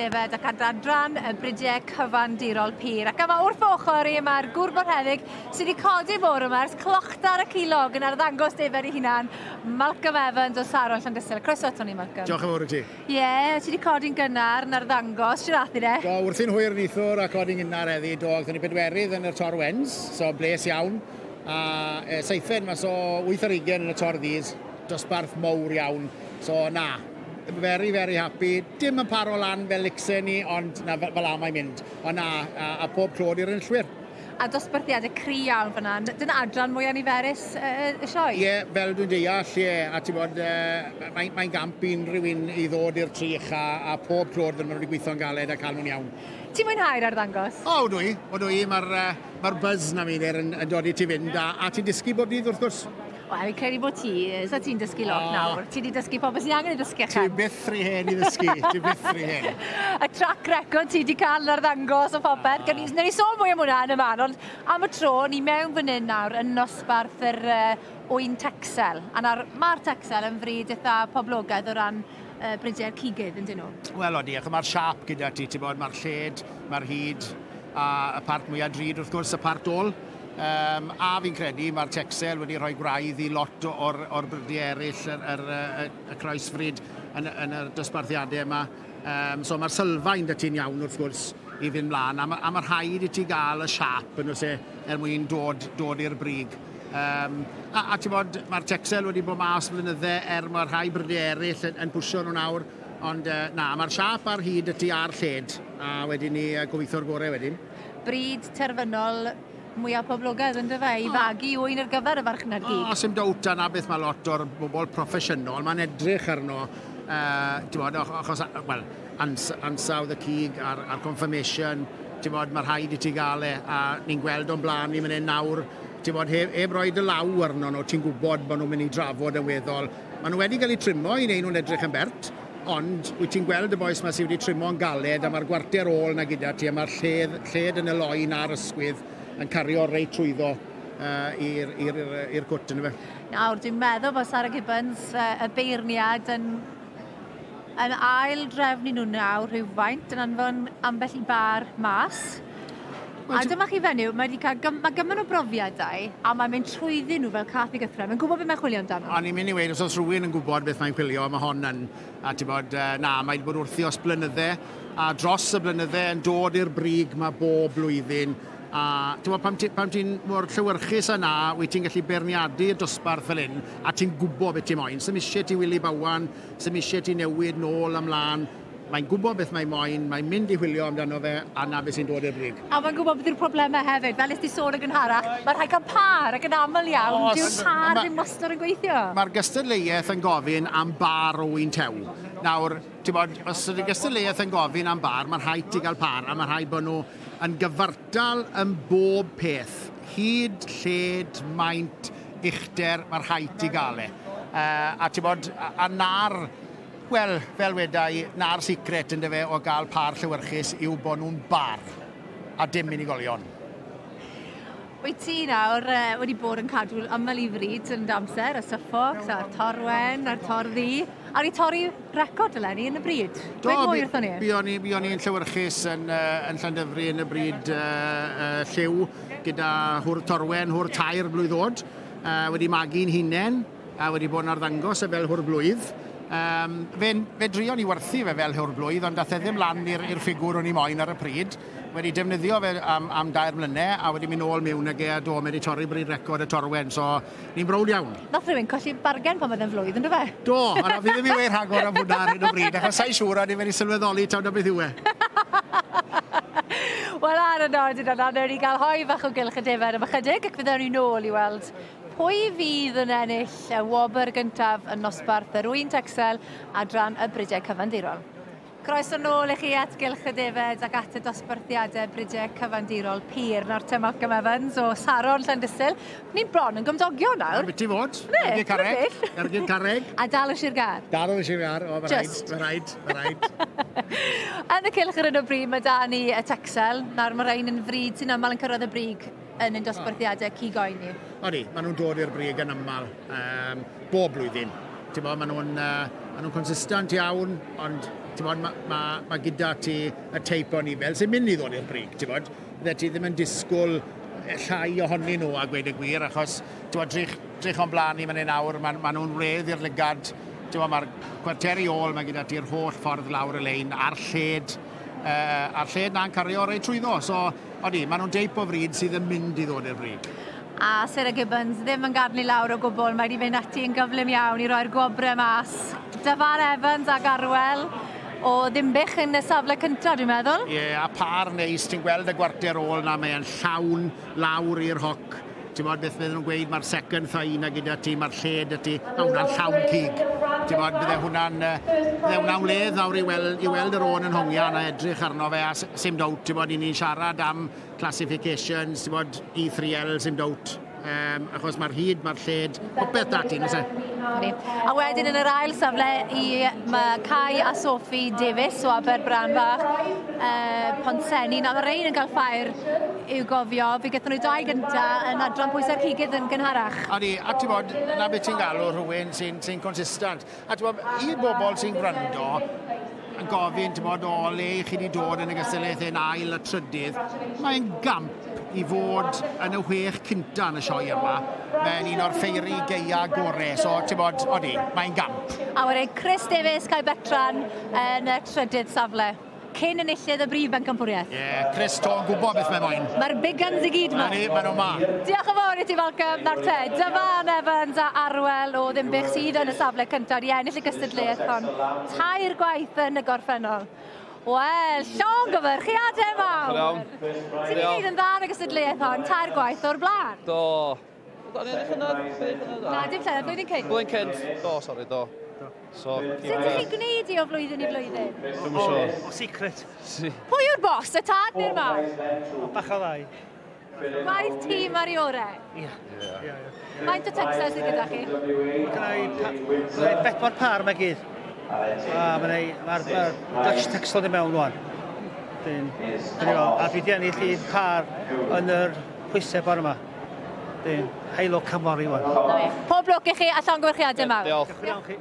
Defaid ac adran y bridiau cyfandirol pur. Ac yma wrth ochr i mae'r gŵr bonheddig sydd wedi codi bore yma ers clochdar y cilog yn arddangos defaid ei hunan, Malcolm Evans o Saron Llandysul. Croeso ato ni, Malcolm. Diolch yn fawr i ti. Ie, yeah, ti wedi codi'n gynnar yn arddangos, sy'n ath i de? Do, wrthi'n hwyr neithiwr a codi'n gynnar heddi, do, aethon ni bedwerydd yn y Tor Wens, so bles iawn. A e, seithfed mas o 8 ar 20 yn y Tor Ddydd, dosbarth mowr iawn. So na, very, very happy. Dim yn paro lan fel licsen ni, ond na, fel la mae'n mynd. Ond na, a, a pob clod i'r enillwyr. A dosbarthiadau cry iawn fyna. Dyna adran mwyaf niferus y, y sioe? Ie, yeah, fel dwi'n deall, ie. Yeah. A ti'n bod, uh, mae'n mae gamp i unrhyw un i ddod i'r trych a, a pob clod fel maen nhw wedi gweithio'n galed a cael nhw'n iawn. Ti'n mwynhau'r arddangos? O, ydw i. Ydw i. Mae'r uh, mae buzz na mi yn, yn dod i ti fynd a, a ti'n dysgu bob dydd wrth gwrs. Wel, fi'n credu bod ti, so ti'n dysgu lot oh. nawr. Ti wedi dysgu popeth sy'n angen ei ddysgu allan. Ti byth rhy hen i ddysgu, ti byth rhy hen. Y track record ti wedi cael yn arddangos o popeth. Oh. Newn ni sôn mwy am hwnna yn y man, ond am y tro, ni mewn fan hyn nawr yn nosbarth yr uh, ŵyn Texel. A nawr, mae'r Texel yn fryd eitha poblogaidd o ran uh, bridiau'r cigydd, yn dyn nhw? Wel, odi, achos mae'r siâp gyda ti, ti'n bod, mae'r lled, mae'r hyd, a y part mwyaf drud, wrth gwrs, y part ôl. Um, a fi'n credu mae'r Texel wedi rhoi gwraidd i lot o'r, or brydiau eraill, yr, yr, y, y croesfryd yn, yn y dosbarthiadau yma. Um, so mae'r sylfaen da ti'n iawn wrth gwrs i fynd mlaen, a mae, a mae rhaid i ti gael y siap yn oes e er mwyn dod, dod i'r brig. Um, a, a ti'n bod, mae'r Texel wedi bod mas flynydde er mae rhai brydiau eraill yn, yn pwysio nhw nawr, ond uh, na, mae'r siap ar hyd y ti a'r lled, a wedyn ni uh, gobeithio'r gorau wedyn. Bryd terfynol mwyaf poblogaidd yn dyfe, i fagu ŵyn ar gyfer y farchnad gig. O, sim dowt, a na beth mae lot o'r bobl proffesiynol, mae'n edrych arno, uh, ti'n bod, achos, wel, ans, ansawdd y cig a'r, a'r confirmation, ti'n bod, mae rhaid i ti gael e, a ni'n gweld o'n blaen ni mynd hyn nawr, ti'n bod, heb, heb roi dy law arno nhw, ti'n gwybod bod nhw'n mynd i drafod yn weddol. Maen nhw wedi cael eu trimo i wneud nhw'n edrych yn bert, Ond wyt ti'n gweld y bois 'ma sydd wedi trimo'n galed a mae'r gwarter ôl 'na gyda ti a mae'r lled, lled yn y loen a'r ysgwydd yn cario reit trwyddo uh, i'r i'r cwt yn y fe. Nawr, dwi'n meddwl bod Sarah Gibbons, uh, y beirniad, yn, yn ail drefnu nhw nawr rhywfaint, yn anfon ambell i bar mas. A dyma chi fenyw, mae wedi cael gym, mae gymaint o brofiadau, a mae'n mynd trwyddyn nhw fel cath i gythrau. Mae'n gwybod beth mae'n chwilio amdano. O'n i'n mynd i weud, os oes rhywun yn gwybod beth mae'n chwilio, mae hon yn. A ti'n bod, na, mae wedi bod wrthi os blynydde, a dros y blynydde yn dod i'r brig mae bob blwyddyn. A ti'n bod, pan ti'n ti mor llewyrchus yna, wyt ti'n gallu beirniadu y dosbarth fel hyn, a ti'n gwybod beth ti'n moyn. Sym eisiau ti Willy Bowan, sym eisiau ti newid nôl ymlaen. Mae'n gwybod beth mae moyn, mae'n mynd i chwilio amdano fe, a 'na beth sy'n dod i'r brig. A mae'n gwybod beth yw'r problemau hefyd, fel nes di sôn yn gynharach, mae rhaid cael pâr ac yn aml iawn, oh, dyw'r pâr ddim wastad yn gweithio. Mae'r gystadleuaeth yn gofyn am bar o wyn tew. Nawr, ti'n bod, os ydy'r gystadleuaeth yn gofyn am bar, mae'n rhaid ti gael pâr, a mae'n rhaid bod nhw yn gyfartal yn bob peth. Hyd, lled, maint, uchder, mae'n rhaid ti gael e. Uh, a ti'n bod, a, a na'r Wel, fel weda i, 'na'r secret yndyfe o gael pâr llewyrchus yw bod nhw'n bar, a dim unigolion. Wyt ti nawr wedi bod yn cadw aml i fryd yn dy amser, y Suffolks a'r Torwen a'r Torddu, a wedi torri record eleni yn y bryd. Do, Dweud mwy wrthon ni. Buon ni, buon ni'n llewyrchus yn, uh, yn Llandyfri yn y bryd uh, uh, lliw gyda hwr Torwen, hwr tair blwydd oed, uh, wedi magu'n hunain, a wedi bod yn arddangos e fel hwr blwydd. Um, fe, fe drion ni werthu fe fel hwr blwydd, ond dath e ddim lan i'r ffigwr o'n i moyn ar y pryd. Wedi defnyddio fe am, am dair mlynedd a wedi mynd nôl mewn ag e a do, mae wedi torri bryd record y Torwen, so ni'n browd iawn. Nath rhywun colli bargen pan oedd e'n flwydd, ynddo fe? Do, a fi ddim i weud rhagor am hwnna ar hyn o bryd, achos sa'i siŵr o'n i wedi sylweddoli taw na beth yw e. Wel, ar y nodyn yna, newn ni gael hoi fach o gylch y defaid am ychydig, ac fydden ni nôl i weld Pwy fydd yn ennill y wobr gyntaf yn nosbarth yr ŵyn Texel adran y Bridiau Cyfandirol? Croeso nôl i chi at Gylch y Defaid ac at y dosbarthiadau Bridiau Cyfandirol Pur. Nawr te Malcolm Evans o Saron Llandysul. Ni'n bron yn gymdogion nawr. Byti fod. Ne, Ergyd carreg. Ergyd carreg. A dal y Sir Gâr. Dal yn y Sir Gâr. O, mae rhaid. Mae rhaid. Mae rhaid. Yn y cylch ar hyn o bryd mae da ni y Texel. Nawr mae rhain yn fryd sy'n aml yn cyrraedd y brig yn ein dosbarthiadau cig oen ni. Odi, maen nhw'n dod i'r brig yn aml, um, bob blwyddyn. Ti'n bod, maen nhw'n uh, maen nhw'n consistent iawn, ond Ti'n bod, mae ma, ma gyda ti y teip o nifel sy'n mynd i ddod i'r brig, ti'n bod. Bydde ti ddim yn disgwyl llai ohonyn nhw a gweud y gwir, achos ti'n bod, drych, drych o'n blaen ni fan hyn awr, maen ma nhw'n wledd i'r lygad, ti'n bod, mae'r cwarter i ôl, mae gyda ti'r holl ffordd lawr y lein, a'r lled, a'r lled na'n cario reit trwyddo. So, odi, maen nhw'n deip o fryd sydd yn mynd i ddod i'r brig. A Sarah Gibbons ddim yn gadw ni lawr o gwbl, mae wedi mynd ati yn gyflym iawn i roi'r gwobrau mas. Dyfan Evans ac Arwel o Ddinbych yn y safle cyntaf, dwi'n meddwl. Ie, yeah, a par neis, ti'n gweld y gwarter ôl na, mae'n llawn lawr i'r hoc. Ti'n bod beth fydden nhw'n gweud, mae'r second thigh na gyda ti, mae'r lled y ti, mae hwnna'n llawn cig. Ti'n bod, bydde hwnna'n bydde hwnna'n wledd nawr i weld, i weld yr ôn yn hongian a edrych arno fe, a sim doubt, ti'n bod, i ni'n siarad am classifications, ti'n bod, E3L, sim doubt, achos mae'r hyd, mae'r lled, popeth da ti, nes e? A wedyn yn yr ail safle i mae Kai a Sophie Davies o Aberbrân Fach, Pontsenni. Nawr mae rhain yn cael ffair i'w gofio. Fe gaethon nhw dau gynta yn adran pwysau'r cigydd yn gynharach. Odi, a ti'n bod, na beth ti'n galw rhywun sy'n sy consistent. A ti'n bod, i bobl sy'n gwrando, yn gofyn, ti'n bod, o le i chi wedi dod yn y gystadleuaeth hyn ail a trydydd, mae'n gamp i fod yn y chwech cynta yn y sioe yma. Mae'n un o'r ffeiri gaea gore, so ti'n bod, odi, mae'n gamp. A wedyn Chris Davies, Cae Betran yn y trydydd safle. Cyn enillydd y brif bencampwriaeth. Ie, yeah, Chris To'n gwybod beth mae moyn. Mae'r big guns i gyd ma. Mae nhw ma. Diolch yn fawr i ti, Malcolm. Nawr te, Dyfan Evans a Arwel o Ddinbych sydd yn y safle cyntaf i ennill y gystadleuaeth hon. Tair gwaith yn y gorffennol. Wel, llongyfarchiadau mawr! Iawn. Ti wedi gwneud yn dda yn y gystadleuaeth hon, tair gwaith o'r blaen. Do. Do, ni ennill yna? Na, dim llynedd, blwyddyn cynt. Blwyddyn cynt, do, sori, do. So, Sut ydych chi'n gwneud i o flwyddyn i flwyddyn? Dwi'm yn siŵr. O, secret. Pwy yw'r bos, y tad neu'r mam? O, bach o ddau. Gwaith tîm ar ei orau? Ie. Ie, ie. Faint o Texas sydd gyda chi? Mae gynna i bedwar par mae gyd. A mae'r ma, ma Dutch Texel di mewn rwan. Dyn, a dwi di ennill un par yn yr pwysau bar yma. Dyn, Heilo Camori wan. Pob lwc i chi a llongyfarchiadau mawr. Diolch. Diolch.